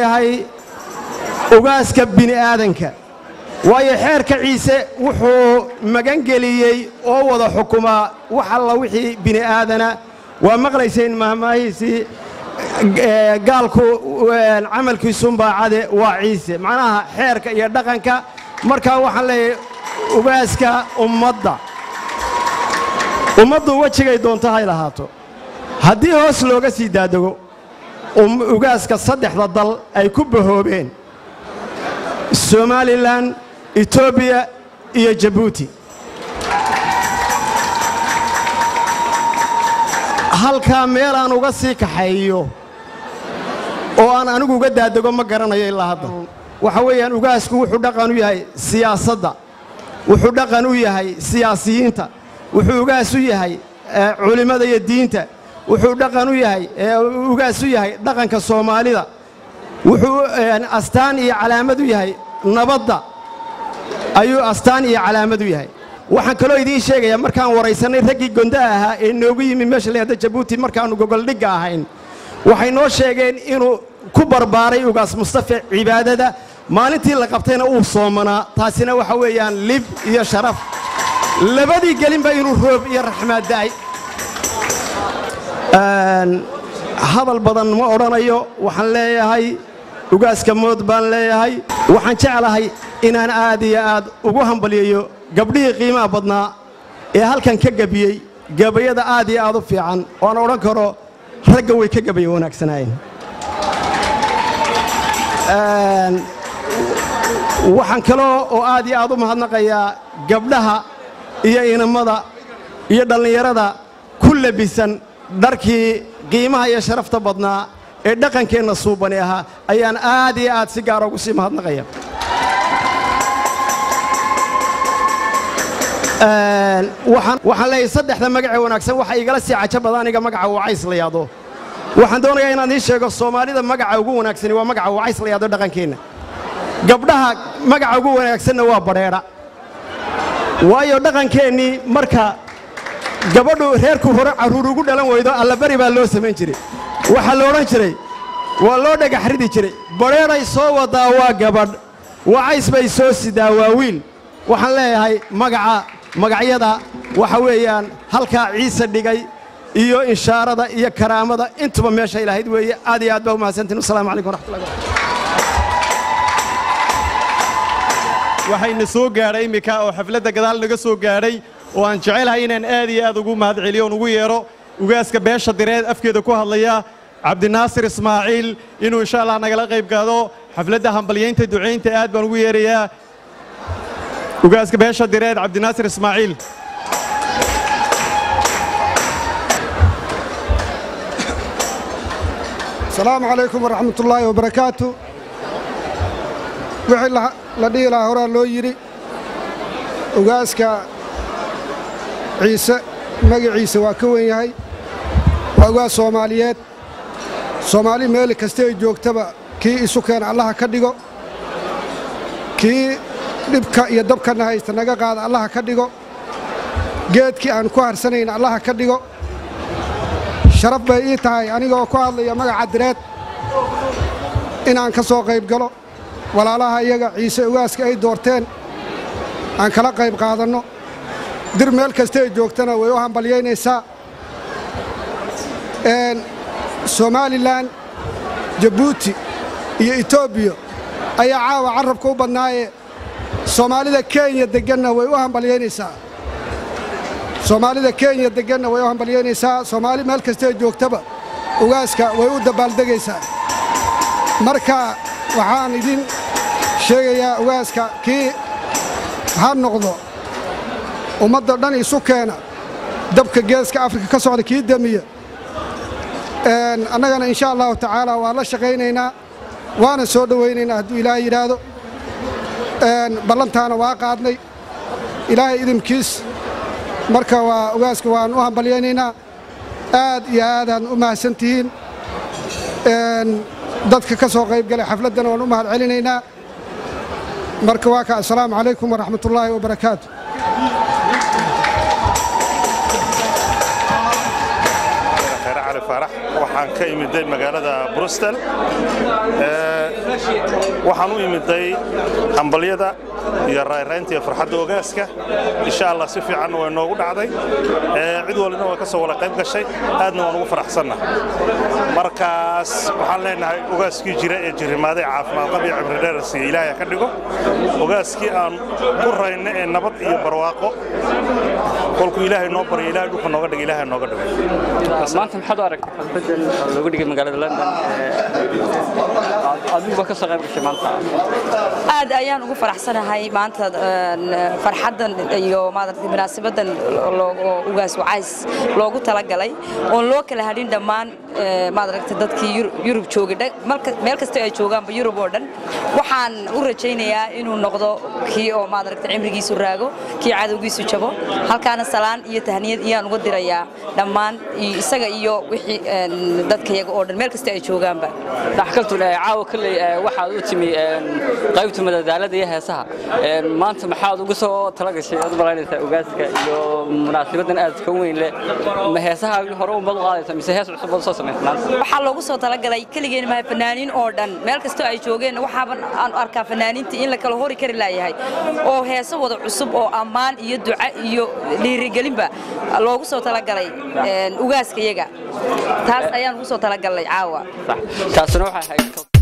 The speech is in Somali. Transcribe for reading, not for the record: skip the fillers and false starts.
Leeyahay ugaaska bini'aadanka, waayo xeerka Ciise wuxuu magangeliyey oo wada xukumaa wax alla wixii bini'aadana. Waa maqlayseen mahmaahiisii gaalku camalkiisunbaa cade, waa Ciise, macnaha xeerka iyo dhaqanka. Markaa waxaan leeyahay ugaaska ummadda. Ummaddu wejigay doonto hay lahaato, haddii hoos looga sii daadego, ugaaska saddexda dal ay ku bahoobeen, Somalilan, Etoobiya iyo Jabuuti. Halkaa meelaan uga sii kaxeeyo oo aan anigu uga daadego ma garanayo ilaa hadda. Waxa weeyaan ugaasku wuxuu dhaqan u yahay siyaasadda, wuxuu dhaqan u yahay siyaasiyiinta, wuxuu ugaas u yahay culimmada iyo diinta, wuxuu dhaqan u yahay, ugaas u yahay dhaqanka Soomaalida, wuxuu astaan iyo calaamad u yahay nabadda, ayuu astaan iyo calaamad u yahay. Waxaan kaloo idiin sheegayaa, markaan waraysannay raggii gondaha ahaa ee noogu yimi meesha la yidhahdo Jabuuti, markaannu gogoldhigga ahayn, waxay noo sheegeen inuu ku barbaaray Ugaas Mustafe cibaadada, maalintii la qabtayna uu soomanaa. Taasina waxa weeyaan lib iyo sharaf. Labadii gelinba inuu roob iyo raxmaad da'ay. Hadal badan ma odhanayo. Waxaan leeyahay ugaaska mood baan leeyahay. Waxaan jeclahay inaan aad iyo aad ugu hambalyeeyo gabdhihii qiimaha badnaa ee halkan ka gebiyey gabayada aad iyo aad u fiican, oo aan odhan karo ragga way ka gabaya wanaagsanaayeen. Waxaan kaloo oo aad iyo aad u mahadnaqayaa gabdhaha iyo inamada iyo dhallinyarada ku labisan dharkii qiimaha iyo sharafta badnaa ee dhaqankeenna suubani ahaa ayaan aad iyo aad si gaara ugu sii mahadnaqaya. Waxaan leeyahay saddexda magacee wanaagsan waxa igala sii cajo badan aniga magaca Wacays la yaado. Waxaan doonayaa inaan ii sheego, Soomaalida magaca ugu wanaagsani waa magaca Wacays la yaado dhaqankeenna. Gabdhaha magaca ugu wanaagsanna waa Badheedha, waayo dhaqankeennii marka gabadhu reerku hore carruur ugu dhalan weydo, allabari baa loo samayn jiray. Waxaa la odhan jiray, waa loo dhagax ridi jiray, badheedhay soo wadaa waa gabadh, Wacays bay soo sidaa waa wiil. Waxaan leeyahay magaca magacyada waxa weeyaan halkaa Ciise dhigay iyo inshaarada iyo karaamada intuba meeshay lahayd weeye. Aad iyo aad baa u mahadsantiin. Wasalaamu calaykum waraxmatullahi. Waxayna soo gaadhay immika oo xafladda gadaal naga soo gaadhay oo aan jecelahay inaan aad iyo aad ugu mahad celiyo oon ugu yeedho ugaaska beesha Direed afkeeda ku hadlaya, Cabdinaasir Ismaaciil, inuu insha Allah nagala qayb qaado xafladda hambalyaynta ducaynta. Aad baan ugu yeerayaa ugaaska beesha Direed, Cabdinaasir Ismaaciil. Asalaamu calaykum waraxmatullaahi wabarakaatu. Wixii la dhihi lahaa horaa loo yidhi. Ugaaska Ciise magaciisa waa ka wen yahay, waa ugaas Soomaaliyeed. Soomaali meel kasta ay joogtaba kii isu keena Allaha ka dhigo, kii dhibka iyo dabkanna haysta naga qaada Allaha ka dhigo, geedkii aan ku harsanayna Allaha ka dhigo. Sharaf bay ii tahay anigoo ku hadlaya magaca Direed inaan ka soo qayb galo walaalaha iyaga Ciise ugaaska ay doorteen aan kala qayb qaadanno. Dir meel kasta ay joogtana way u hambalyaynaysaa. Somalilan, Jabuuti iyo Etoobiya ayaa caawa carrabka u badnaaye, Soomaalida Kenya degganna way u hambalyaynaysaa. Soomaalida Kenya degganna way u hambalyaynaysaa. Soomaali meel kasta ay joogtaba ugaaska way u dabbaaldegaysaa. Marka waxaan idin sheegayaa, ugaaska kii ha noqdo ummadda dhan isu keena, dabka Geeska Afrika ka socda kii demiya. Annagana insha Allahu tacaala waa la shaqaynaynaa, waana soo dhowaynaynaa hadduu Ilaahay yidhaahdo. Ballantaana waa qaadnay Ilaahay idinkiis. Marka waa ugaaska waan u hambalyaynaynaa. Aad iyo aadaan u mahadsan tihiin. Dadka ka soo qayb galay xafladdana waan u mahad celinaynaa. Marka waa ka assalaamu calaykum waraxmatullaahi wabarakaatu. Khayre Cali Faarax, waxaan ka imiday magaalada Brustel. Waxaan u imiday hambalyada iyo rayraynta iyo farxadda ogaaska. Insha Allah si fiicanna way noogu dhacday, cid walina way ka soo wada qayb gashay, aadna waan ugu faraxsannahay. Markaas waxaan leenahay ogaaskii jira ee jirimaaday caafimaad qab iyo cimri dheer siiya Ilaahay ka dhigo, ogaaskii aan ku rayno ee nabad iyo barwaaqo kolkuu Ilaahay noo baryo, Ilaahay dhulka nooga dhigo, Ilaahay nooga dhigo. Maanta maxaad u aragtay xafladan oo loogu dhigay magaalada London? Adigu ka soo qayb gashay maanta. Aad ayaan ugu faraxsanahay maanta farxaddan iyo maaragtay munaasabadan ugaas Wacays loogu talagalay oon loo kala hadhin dhammaan maaragtay dadkii Yurub joogay, meel kasta ay joogaanba Yurub oo dhan. Waxaan u rajaynayaa inuu noqdo kii oo maaragtay cimrigiisu raago, kii cadowgiisu jabo. Halkaana salaan iyo tahniyad iyaan uga dirayaa dhammaan isaga iyo wixii dadkayaga oo dhan meel kasta ay joogaanba. Dhaxkaltun caawa kalley waxaad u timi qaybta madadaalada iyo heesaha. Maanta maxaad ugu soo talagashay aad malaynaysaa ugaaska iyo munaasabadan aadka weyn leh? Ma heesaha hore umad u qaadaysa mise hees cusub baad soo samaysay maanta? Waxaa loogu soo talagalay keligeen mahay, fanaaniin oo dhan meel kastoo ay joogeen. Waxaaban aan arkaa fanaaniintii in la kala hori kari laayahay oo heeso wada cusub oo ammaan iyo duca iyo dhiirigelinba loogu soo talagalay ugaaska iyaga. Taas ayaan ugu soo talagalnay caawa. Taasina waxay ahayd.